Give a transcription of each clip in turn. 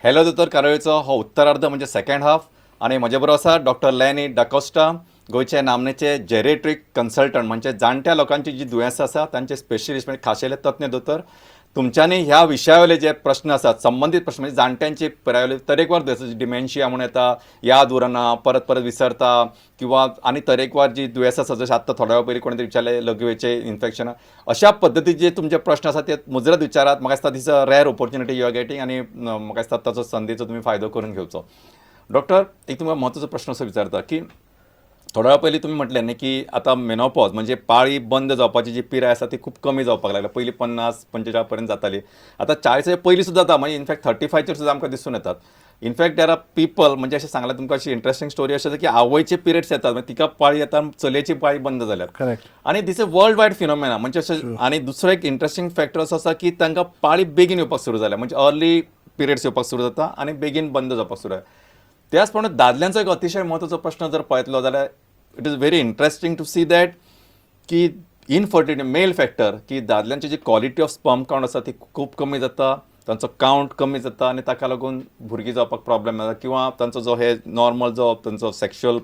Hello दोतोर कार्यावळीचो हो उत्तरार्ध म्हणजे सेकंड हाफ आनी म्हजे बरोबर आसा डॉक्टर लॅनी डाकोस्टा, गोंयचे नामनेचे जेरेट्रीक कन्सल्टंट, म्हणजे जाणट्या लोकांची जी दुयेंसां आसा तांचे स्पेशलिस्ट, म्हणजे खाशेले तज्ञ दोतोर. तुमच्यांनी ह्या विशयावयले जे प्रश्न आसात, संबंदीत प्रश्न, म्हणजे जाणट्यांचे पिरायेवयले तरेकवार दुयेंसां, डिमेन्शिया म्हूण येता, याद उरना, परत परत विसरता किंवा आनी तरेकवार जी दुयेंसां आसा, जशें आत्तां थोड्या वेळा पयलीं कोणी तरी विचारलें लघवेचें इन्फेक्शन, अशा पद्दतीचे तुमचे प्रश्न आसा ते मुजरत विचारात. म्हाका दिसता this a rare opportunity you are getting आनी म्हाका दिसता ताचो संदीचो तुमी फायदो करून घेवचो. डॉक्टर, एक तुमकां म्हत्वाचो प्रश्न असो विचारता की थोड्या वेळा पयलीं तुमी म्हटलें न्ही की आतां मेनोपॉज म्हणजे पाळी बंद जावपाची जी पिराय आसा ती खूब कमी जावपाक लागल्या. पयलीं 50-45 पर्यंत जाताली, आतां 40च्या पयलीं सुद्दां जाता, म्हणजे इनफॅक्ट 35चेर सुद्दां आमकां दिसून येतात. In fact there are people, म्हणजे अशें सांगलां तुमकां, अशी इंट्रस्टींग स्टोरी अशी आसा की आवयचे पिरियड्स येतात, म्हणजे तिका पाळी येता, चलयेची पाळी बंद जाल्यात. आनी this a world wide phenomena. म्हणजे अशें आनी दुसरो एक इंट्रस्टींग फॅक्टर असो आसा की तांकां पाळी बेगीन येवपाक सुरू जाल्या, म्हणजे अर्ली पिरियड्स येवपाक सुरू जाता आनी बेगीन बंद जावपाक सुरू जाता. त्याच प्रमाणे दादल्यांचो एक अतिशय म्हत्वाचो प्रश्न जर पळयतलो जाल्यार it is very interesting to see that की इनफर्टिलिटी मेल फॅक्टर, की दादल्यांची जी क्वॉलिटी ऑफ स्पर्म काउंट आसा ती खूब कमी जाता, तांचो काउंट कमी जाता आनी ताका लागून भुरगीं जावपाक प्रॉब्लेम जाता किंवा तांचो जो हे नॉर्मल जो तांचो सेक्शुअल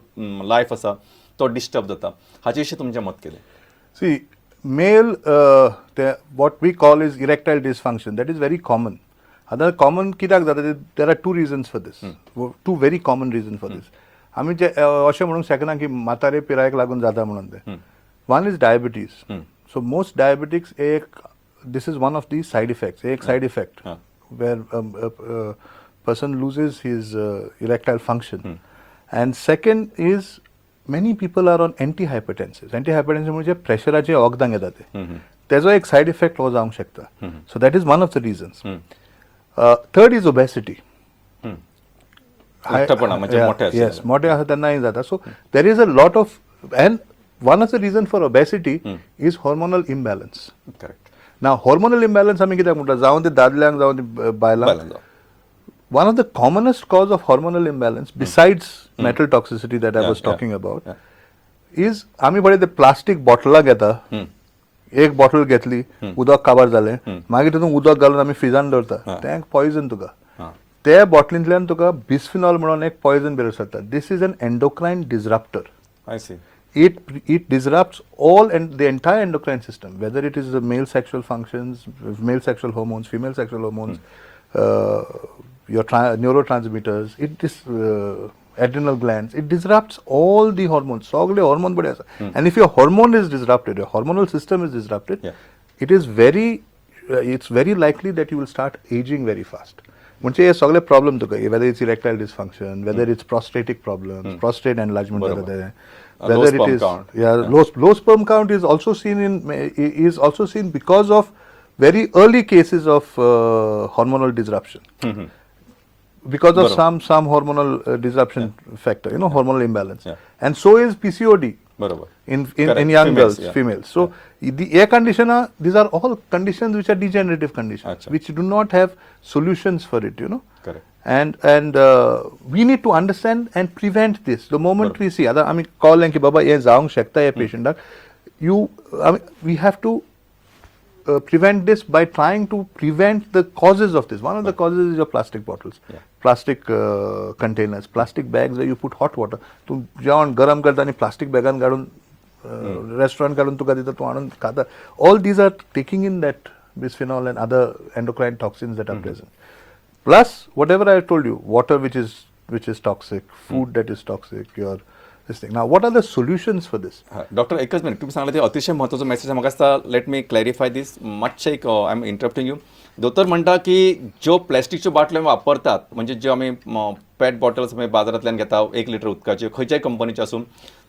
लायफ आसा तो डिस्टर्ब जाता. हाचे विशीं तुमचें मत कितें? See, male, what we call is erectile dysfunction, that is very common. आतां कॉमन कित्याक जाता? There are two reasons for this, two very common reason for this. आमी जे अशें म्हणूंक शकना की म्हातारे पिरायेक लागून जाता म्हणून ते. One is diabetes. So most diabetics एक this is one of the side effects, एक side effect where a person loses his erectile function. And second is many people are on antihypertensives. Antihypertensive म्हणजे प्रेशराचे वखदां घेता ते, तेजो एक side effect हो जावंक शकता. So that is one of the reasons. Third is obesity. लठ्ठपणा, म्हणजे मोठे आसले. येस, मोठे आसा तेन्नाय जाता. So there is a lot of, and one of the reason for obesity is hormonal imbalance. ना, हॉर्मोनल इम्बॅलन्स आमी कित्याक म्हणटा, जावं ते दादल्यांक जावं ते बायलांक. बायलांक जावं. One of the commonest cause of hormonal imbalance, besides metal toxicity that I was talking about, is आमी पळय ते प्लास्टीक बॉटलां घेता. एक बॉटल घेतली, उदक काबार जालें, मागीर तितून उदक घालून आमी फ्रिजान दवरता. तें पॉयजन तुका. ते बॉटलींतल्यान तुका बिस्फिनॉल म्हणून एक पॉयजन भितर सरता. This is an endocrine disruptor. I see. It disrupts all and the entire endocrine system, whether it is the male sexual functions, male sexual hormones, female sexual hormones, your neurotransmitters, it is adrenal glands. It disrupts all the hormones, सगळे hormone बरे आसा. And if your hormone is disrupted, your hormonal system is disrupted, it's very likely that you will start aging very fast. म्हणजे हे सगळे problem तुका, whether it's erectile dysfunction, whether it's prostatic problems, prostate enlargement बरोबर. जाता तें, Low whether it sperm is count. Yeah, low sperm count is also seen because of very early cases of hormonal disruption, because of बरोबर. some hormonal disruption factor, hormonal imbalance. And so is PCOD बरोबर in Correct. in young Females, girls, females. So the air conditioner, these are all conditions which are degenerative conditions, which do not have solutions for it. Correct. And we need to understand and prevent this. The moment we see, आतां आमी कळ्ळें की बाबा हें जावंक शकता ह्या पेशंटाक, you I mean, we have to prevent this by trying to prevent the causes of this. One of the causes is your plastic bottles, plastic containers, plastic bags where you put hot water. तूं जेवण गरम करता आनी plastic बॅगान काडून restaurant काडून तुका दिता, तूं हाडून खाता. All these are taking in that bisphenol and other endocrine toxins that are present. Plus, whatever I told you, water which is toxic, food that is toxic, your this thing. Now, what are the solutions for this? हा, doctor, एकच minute. तुम्ही सांगलं ते अतिशय महत्त्वाचं message आहे. म्हाका दिसता let me clarify this. मातशें एक, I am interrupting you. दोतोर म्हणटा की ज्यो प्लॅस्टिकच्यो बाटल्यो आमी वापरतात, म्हणजे ज्यो आमी पेट बॉटल्स आमी बाजारांतल्यान घेता 1 लिटर उदकाच्यो, खंयच्याय कंपनीच्यो आसूं,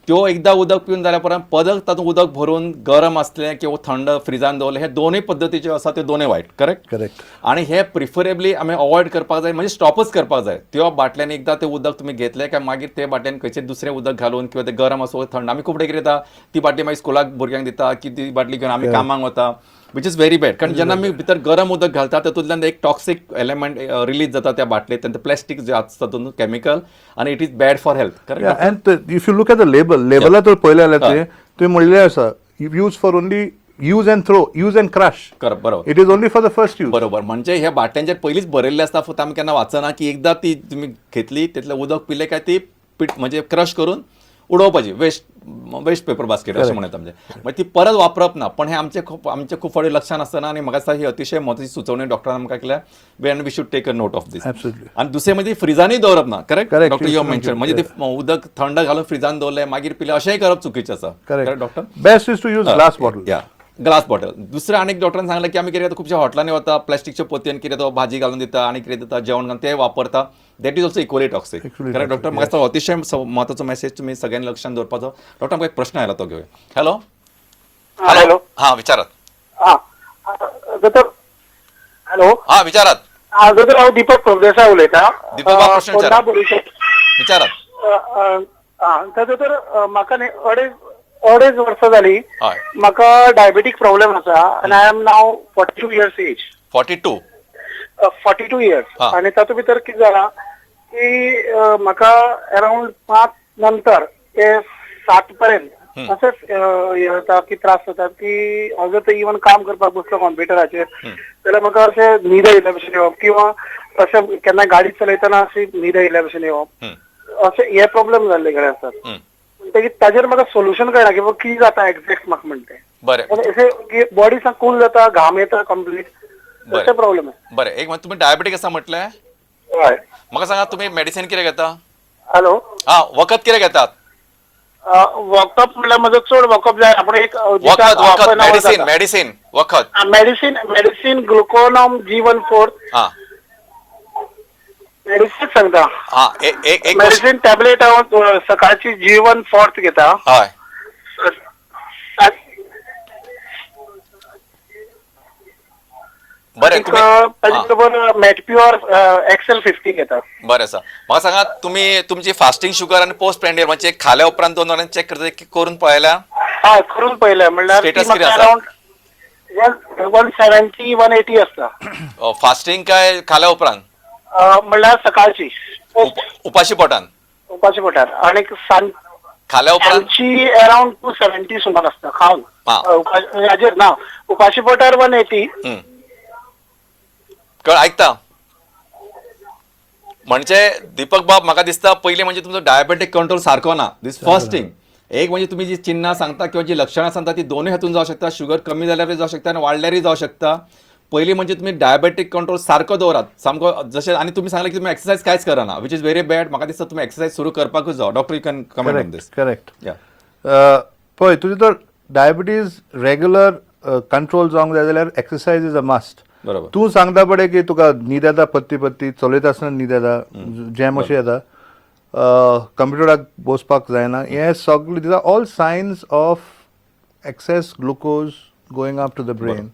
त्यो एकदां उदक पिवन जाल्या उपरांत परत तातूंत उदक भरून गरम आसलें किंवा थंड फ्रिजान दवरलें, हे दोनूय पद्दतीच्यो आसा त्यो दोनूय वायट, करेक्ट? Correct. आणि हे प्रिफरेबली आमी अवॉयड करपाक जाय, म्हणजे स्टॉपच करपाक जाय. त्यो बाटल्यांनी एकदां तें उदक तुमी घेतलें काय मागीर ते बाटल्यान खंयचें दुसरें उदक घालून किंवा तें गरम आसूं, थंड, आमी खूब कितें जाता, ती बाटली मागीर स्कुलाक भुरग्यांक दिता की ती बाटली घेवन आमी कामाक वता, which is very bad. कारण जेन्ना आमी भितर गरम उदक घालता, तातूंतल्यान एक टॉक्सीक एलिमेंट रिलीज जाता त्या बाटलेंत, प्लास्टीक जे आसता तातूंत केमिकल आनी it is bad for health, correct? Yeah, and if you look at the label, लेबला तर पळयलें जाल्यार तुवें तुवें म्हणलेलें आसा, use for only Use and throw, use and crush. करप बरोबर. It is only for the first use. बरोबर, म्हणजे ह्या बाटल्यांचेर पयलींच बरयल्लें आसता, फक्त आमी केन्ना वाचना की एकदा ती तुमी घेतली, तितलें उदक पिलें काय ती पीठ म्हणजे क्रश करून उडोवपाची, वेस्ट वेस्ट पेपर बास्केट अशें म्हणटा म्हणजे, म्हणजे ती परत वापरप ना. पण हे आमचे खूब फावटी लक्षात आसना आनी म्हाका दिसता ही अतिशय म्हत्वाची सुचोवणी डॉक्टरान आमकां केल्या, and we should take a note of this. Absolutely. आनी दुसरें म्हणजे फ्रिजानूय दवरप ना, correct? Correct. Doctor, you mention म्हणजे ते उदक थंड घालून फ्रिजान दवरलें मागीर पिलें अशेंय करप चुकीचें आसा. Correct. Doctor? Best is to use glass bottle. या, ग्लास बॉटल. दुसरें आनीक डॉक्टरान सांगलें की आमी कितें करता, खुबश्या हॉटेलांनी वता, प्लास्टिकच्या पोतयेन कितें तो भाजी घालून दिता आनी कितें दिता जेवण घालून ते वापरता, that is also equally toxic. Equally correct doctor? म्हाका दिसता अतिशय म्हत्वाचो मॅसेज तुमी सगळ्यांनी लक्षात दवरपाचो. डॉक्टर, आमकां एक प्रश्न आयला तो घेवया. हॅलो. हॅलो. हां, विचारात. हा दोतोर, हॅलो. हां, विचारात. हा दोतोर, हांव दीपक प्रभुदेसाय उलयतां. दीपक बाब, प्रश्न विचारा. फोंडा बोरीचे. विचारात. हा तर दोतोर, म्हाका न्ही अडेज अडेज वर्सां जाली हय. म्हाका डायबेटीक प्रॉब्लेम आसा आनी I am now 42 years age. 42? 42 years. हा. आनी तातूंत भितर कितें जालां की म्हाका अरावंड 5 नंतर ते 7 पर्यंत अशेंच हें जाता की त्रास जाता की हांव जर तर इवन काम करपाक बसलो कॉम्प्युटराचेर जाल्यार म्हाका अशें न्हीद येयल्या भशेन येवप किंवा अशें केन्ना गाडी चलयतना अशी न्हीद येयल्या भशेन येवप, अशें हे प्रॉब्लेम जाल्ले कडेन आसात. म्हणटकीर ताजेर म्हाका सोल्युशन कळना की बाबा कितें जाता एक्झॅक्ट म्हाका म्हणटा तें. बरें. पूण अशें की बॉडी सामकी कूल जाता, घाम येता कंप्लीट, बरें. तशें प्रॉब्लेम आसा. बरें, एक म्हणजे तुमी डायबेटीक आसा म्हटलें. हय. म्हाका सांगा, तुमी मेडिसीन कितें घेता? हॅलो. हां, वखद कितें घेतात? वॉकअप म्हणल्यार म्हजो चड वॉकअप जायना, पूण एक वखद, दिसाक वखद, हाफ एन our medicine, जाता. मेडिसीन, वखद. Medicine, medicine Gluconorm G14. हां. मेडिसीन सांगता. हां, एक एक एक गोश्ट. मेडिसीन टॅबलेट हांव सकाळची G14 घेता. हय. बरें, आनीक तुमी ताजे हां. बरोबर मेटप्युअर XL 50 घेता. बरें आसा. म्हाका सांगा, तुमी तुमची फास्टींग शुगर आनी पोस्ट प्रेंडियल म्हणजे खाल्या उपरांत 2 वरांनी चॅक करता की करून पळयल्या? हय, करून पळयलें म्हणल्यार ती स्टेटस कितें म्हाका आसा? अरावंड 170 180 आसता. फास्टींग काय खाल्या उपरांत? म्हणल्यार सकाळची. उपाशी पोटान? उपाशी पोटार. आनीक सांज खाल्या उपरांत? सांजची अरावंड 270 सुमार आसता खावन. हा. हाजेर ना, उपाशी पोटार 180. कळ ऐकता म्हणजे दीपक बाब, म्हाका दिसता पयलीं म्हणजे तुमचो डायबेटीक कंट्रोल सारको ना, दीस फर्स्ट थिंग. एक म्हणजे तुमी जी चिन्हां सांगता किंवा जी लक्षणां सांगता ती दोनूय हातून जावं शकता, शुगर कमी जाल्यारूय जावं शकता आनी वाडल्यारूय जावं शकता. पयलीं म्हणजे तुमी डायबेटीक कंट्रोल सारको दवरात सामको जशें, आनी तुमी सांगलें की तुमी एक्सरसायज कांयच करना, which is very bad. म्हाका दिसता तुमी एक्सरसायज सुरू करपाकूच जाव. Doctor, you can comment on correct this. Correct. या. पळय, तुजें जर डायबिटीज रेगुलर कंट्रोल जावंक जाय जाल्यार एक्सरसायज is a must. बरोबर. तूं सांगता पळय की तुका न्हीद येता पत्ती पत्ती, चलयता आसतना न्हीद येता, जॅम अशें येता, कंप्युटराक बसपाक जायना, हें सगळें these are all signs of excess glucose going up to the brain.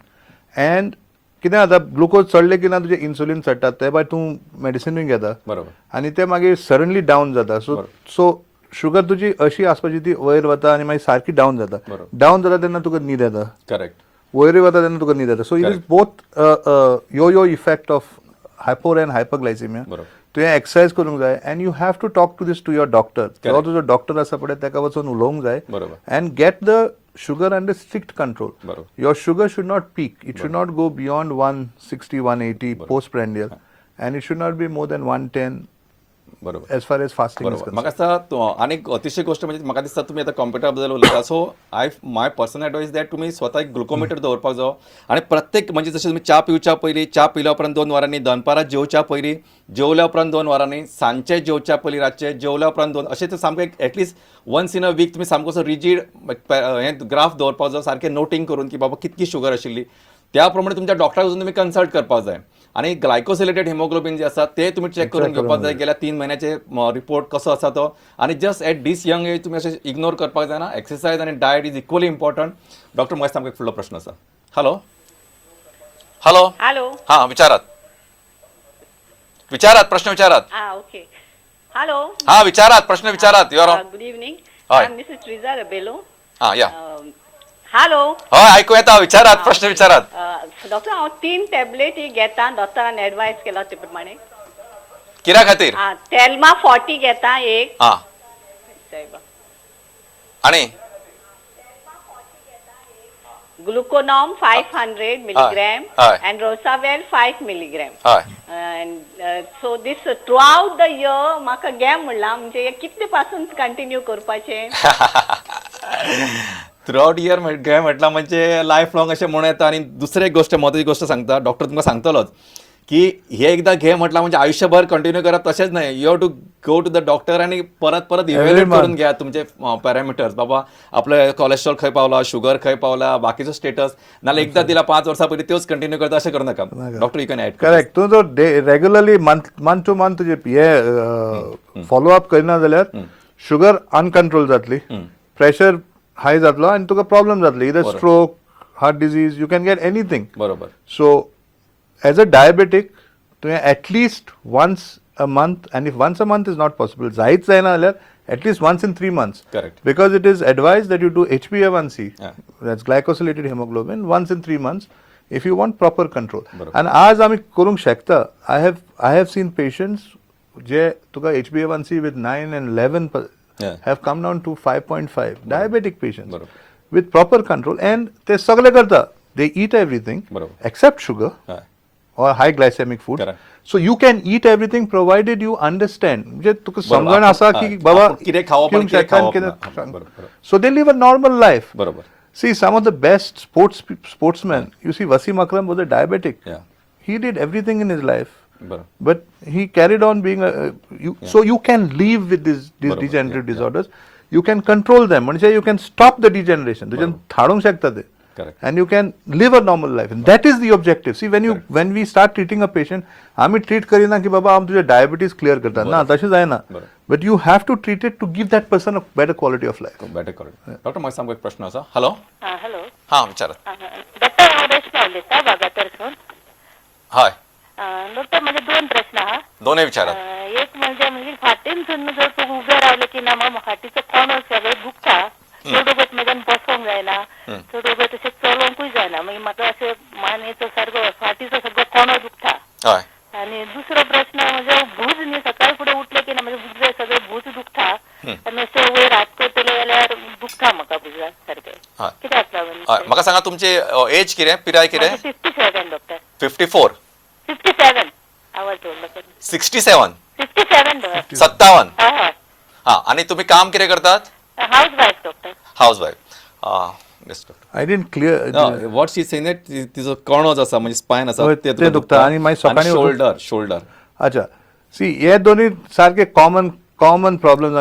And कितें जाता, ग्लुकोज चडलें की ना तुजें इन्सुलीन चडटा, ते भायर तूं मेडिसिनूय घेता. बरोबर. आनी ते मागीर सडनली डावन जाता. सो सो शुगर तुजी अशी आसपाची ती वयर वता आनी मागीर सारकी डावन जाता. बरोबर. डावन जाता तेन्ना तुका न्हीद येता, करेक्ट. वयरूय वता तेन्ना तुका न्हीद येता. So it is both yo yo effect of hypo and hyperglycaemia. बरोबर. तुवें एक्सरसायज करूंक जाय and you have to talk to this to your doctor. जो तुजो डॉक्टर आसा पळय ताका वचून उलोवंक जाय. बरोबर. And get the sugar under strict control. बरोबर. Your sugar should not peak. It should not go beyond 160, 180 post prandial and it should not be more than 110 बरोबर as far as fasting is बरोबर. म्हाका concern. दिसता आनीक अतिशय गोश्ट म्हणजे म्हाका दिसता तुमी आतां कॉम्प्युटरा बद्दल उलयता, so I my personal advice that तुमी स्वता एक ग्लुकोमिटर दवरपाक जावो आनी प्रत्येक म्हणजे जशें तुमी च्या पिवच्या पयलीं, च्या पिल्या उपरांत 2 वरांनी, दनपारां जेवच्या पयलीं, जेवल्या उपरांत 2 वरांनी, सांजचे जेवच्या पयलीं, रातचे जेवल्या उपरांत दोन, अशें ते सामकें at least once in a week तुमी सामको असो रिजीड हें ग्राफ दवरपाक जाय, सारकें नोटींग करून की बाबा कितकी शुगर आशिल्ली. त्या प्रमाणे तुमच्या डॉक्टराक वचून तुमी कन्सल्ट करपाक जाय आनी ग्लायकोसिलेटेड हिमोग्लोबीन जे आसा ते तुमी चॅक करून घेवपाक जाय, गेल्या 3 म्हयन्याचे रिपोर्ट कसो आसा तो. आनी just at this young age तुमी अशें इग्नोर करपाक जायना. एक्सरसायज आनी diet is equally important. Doctor, म्हाका सामको एक फुडलो प्रश्न आसा. Hello, hello. हॅलो. हां, विचारात, विचारात, प्रश्न विचारात. Ah, okay. Hello. हां, विचारात, प्रश्न विचारात. Your Good evening. Hi. I'm Mrs. Triza Rebello. हां, या. हॅलो. हय, आयकूं येता, विचारात, प्रश्न विचारात. डॉक्टर, हांव तीन टॅबलेट घेता, डॉक्टरान एडवायस केला ते प्रमाणे. कित्या खातीर? आं, टेल्मा 40 घेता एक. हां. सायबा. आनी Gluconorm 500 milligram हय. And Rozavel 5 milligram. हय. And so this throughout the year म्हाका घे म्हणलां, म्हणजे हे कितले पासून कंटिन्यू करपाचें? थ्रू आउट इयर घे म्हटलां म्हणजे लायफ लॉंग अशें म्हणूं येता. आनी दुसरी एक गोश्ट, म्हत्वाची गोश्ट सांगता, डॉक्टर तुमकां सांगतलोच की हे एकदां घे म्हटलां म्हणजे आयुष्यभर कंटिन्यू करप तशेंच न्हय. You have to go to the doctor आनी परत परत इव्हॅल्युएट month. करून घ्या तुमचे पॅरामिटर्स, बाबा आपलं कोलेस्ट्रॉल खंय पावला, शुगर खंय पावला, बाकीचो स्टेटस. नाल्यार एकदां दिला 5 वर्सां पयलीं, त्योच कंटिन्यू करता अशें करूं नाका. Doctor, you can add. Correct. तूं जर रेगुलरली मंथ टू मंथ तुजे हे फॉलो अप करिना जाल्यार शुगर अनकंट्रोल जातली, प्रेशर हाय जातलो आनी तुका प्रॉब्लम जातली, either stroke, heart disease, you can get anything. बरोबर. सो एज अ डायबेटीक तुवें at least once a month, and if once a month is not possible, जायच जायना जाल्यार at least once in 3 months. Correct. Because it is advised that you do HbA1c, that's glycosylated hemoglobin, once in 3 months if you want proper control. बरोबर. And आज आमी करूंक शकता. I have seen patients जे तुका HbA1c with 9 and 11 have come down to 5.5, diabetic patients, बरोबर. With proper control, and ते सगळे करता, they eat everything बरोबर. Except sugar हय. Or high glycemic food. Correct. So you can eat everything provided you understand. म्हणजे तुका बरोबर. समजण आसा की हय. बाबा आपूण कितें खावप आणि कितें कितें शकता आणि खावप ना. कितें हा, बरोबर, बरोबर. So they live a normal life. बरोबर. See, some of the best sportsmen, you see, Wasim Akram was a diabetic. He did everything in his life. बरोबर. But he carried on being a, you, so you can live with these बरोबर, degenerative disorders. You can control them. म्हणजे you can stop the degeneration. तुझ्यान थाडूंक शकता ते. Correct. And you can live a normal life. And that is the objective. See, when we start treating a patient, आम्ही treat करिना की बाबा आम तुझे diabetes clear करता ना, तशें जायना. बरोबर. But you have to treat it to give that person a better quality of life. Better करून. डॉक्टर, म्हाका सामको एक प्रश्न आसा. हॅलो. आं, हॅलो. हां, विचारात. डॉक्टर, हांव रेश्मा उलयतां वागातरसून. हय. डॉक्टर, म्हजे दोन प्रश्न आहा. दोनूय विचारात. एक म्हणजे म्हणजे फाटीन जर तूं उबें रावलें की ना म्हाका फाटीचो कोणो सगळें दुखता. चड वगत म्हज्यान बसोंक जायना, चड वगत तशें चलोंकूय जायना. मागीर म्हाका अशें मानेचो सारको फाटीचो सगळो कोणो दुखता. हय. आनी दुसरो प्रश्न म्हणजे भूज न्ही, सकाळी फुडें उठलें की ना म्हणजे भुजे सगळें भूज दुखता आनी अशें वयर हात करतले जाल्यार दुखता म्हाका भुजाक सारकें. हय. कित्याक लागून? हय, म्हाका सांगा तुमची एज कितें, पिराय कितें? 57, डॉक्टर. 54? 57, आवाज दवरलो. 67? 57, डॉक्टर. 57. हय हय. हा, आणि तुम्ही काम कितें करतात? House wife, doctor. House wife. Yes, doctor. I didn't clear. What she saying, तिचो कणो जो आसा, म्हणजे स्पायन आसा, हय, ते दुखता आणि मागीर सकाळीं उठून- शोल्डर शोल्डर. अच्छा, सी, हे दोन्ही सारखे कॉमन कॉमन प्रॉब्लेम्स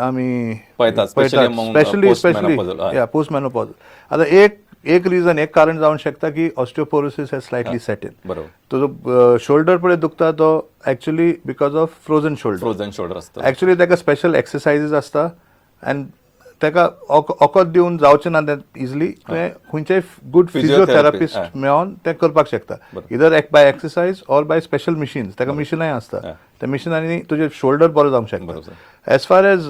आमी पळयतात, especially among, specially specially post-menopausal, हय. या, पोस्ट मेनोपॉजल. आता एक एक रिजन, एक कारण जावंक शकता की osteoporosis has slightly set in. बरोबर. तुजो शोल्डर पळय दुखता तो actually because of frozen shoulder. Frozen shoulder असतो. ऍक्च्युली ताका स्पेशल एक्सरसायजीस आसता अँड ताका वखद दिवन जावचें ना तें इजिली. तुवें खंयचेय गुड Physiotherapist, physiotherapist हय. मेळोन तें करपाक शकता, either by exercise or by special machines. ताका मिशिनाय आसता, त्या मिशिनांनी तुजें शोल्डर बरो जावंक शकता. एज फार एज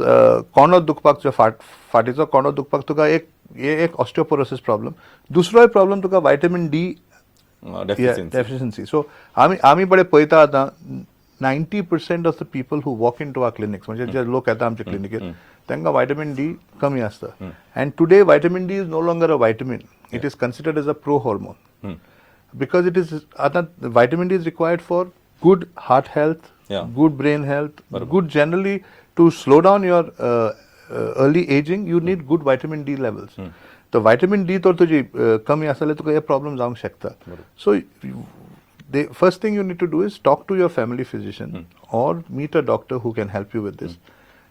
कोंडो दुखपाक, तुज्या फाटीचो कोंडो दुखपाक तुका एक हे एक ऑस्टियोपोरोसिस प्रॉब्लम, दुसरोय प्रॉब्लम तुका vitamin D deficiency. Deficiency. So आमी पळय पळयता आतां, 90% of the people who walk into our clinics, म्हणजे जे लोक येता आमच्या क्लिनिकेत, तांकां व्हायटमीन डी कमी आसता. And today vitamin D is no longer a vitamin, it is considered as a pro hormone, because it is आतां vitamin D is required for good heart health, good brain health, good generally to slow down your early aging, you need good vitamin D levels. तर व्हायटमीन D तर तुजी कमी आसा जाल्यार तुका हे problem जावंक शकता. So the first thing you need to do is talk to your family physician or meet a doctor who can help you with this.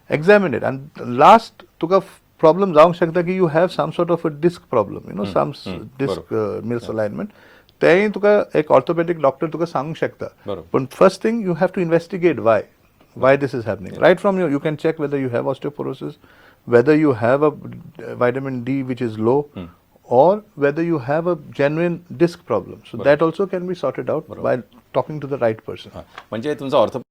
Examine it. And last, तुका प्रॉब्लम जावंक शकता की you have some sort of a disc problem, some disc misalignment. तेंय तुका एक orthopaedic doctor तुका सांगूंक शकता. बरोबर. पण first thing, you have to investigate why this is happening. Right from you can check whether you have osteoporosis, whether you have a vitamin D which is low, or whether you have a genuine disc problem. So that also can be sorted out by talking to the right person. म्हणजे तुमचा ortho